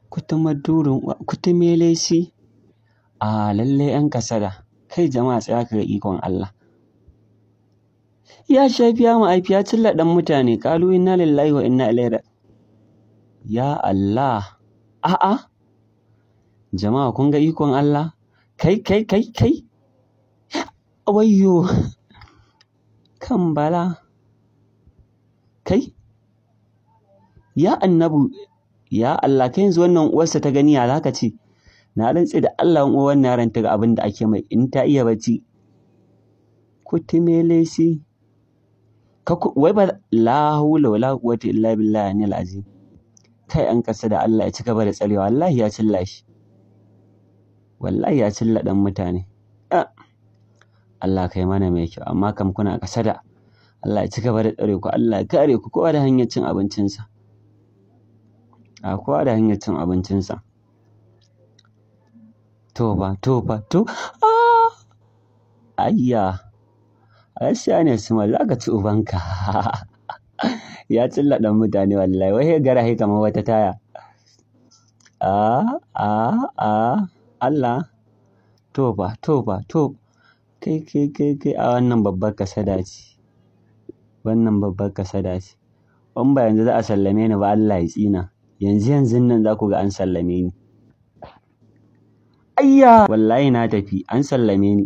Kutuma durin kutumelesi. A lalle 'yan kasada. Kai jama'a, tsaya ka ga ikon Allah. Ya shafi ya ma'aifi ya cilla ɗan mutane. Ƙalu inna lillahi wa inna ilaihi. Ya Allah. A'a. Jama'a, kun ga ikon Allah? Kai kai kai kai. Wayyo. Kan bala. Kai. Ya annabu. Ya Allah, kai yanzu wannan uwarsa ta gani ya zaka ce? Na rantse da Allah, in uwar wannan yaron ta ga abin da ake mai, in ta iya bacci. Kutumelesi. Wai ba la hawla wala quwwata illa billahi al azim. Kai, an kasa da Allah ya ci gaba da tsarewa. Wallahi ya cilla shi. Wallahi ya cilla ɗan mutane. Allah kai mana mai kyau, amma kam kuna kasada. Allah ya ci gaba da tsare ku, Allah ya kare ku, kowa da hanyar cin abincinsa. A kowa da hanyar cin abincinsa. To fa, to fa, to, ah! Ayya. Gaskiya ne Sumal, za ka ci ubanka. Ya cilla ɗan mutane wallahi, wai gara kamar wata taya. A, a, a, Allah. To fa, to fa, to. Kai, kai, kai, kai, a wannan babbar kasada ce. Wannan babbar kasada ce. In ba yanzu za a sallame ni ba, Allah ya tsina. Yanzu yanzun nan za ku ga an sallame ni. Ayya! Wallahi na tafi, an sallame ni.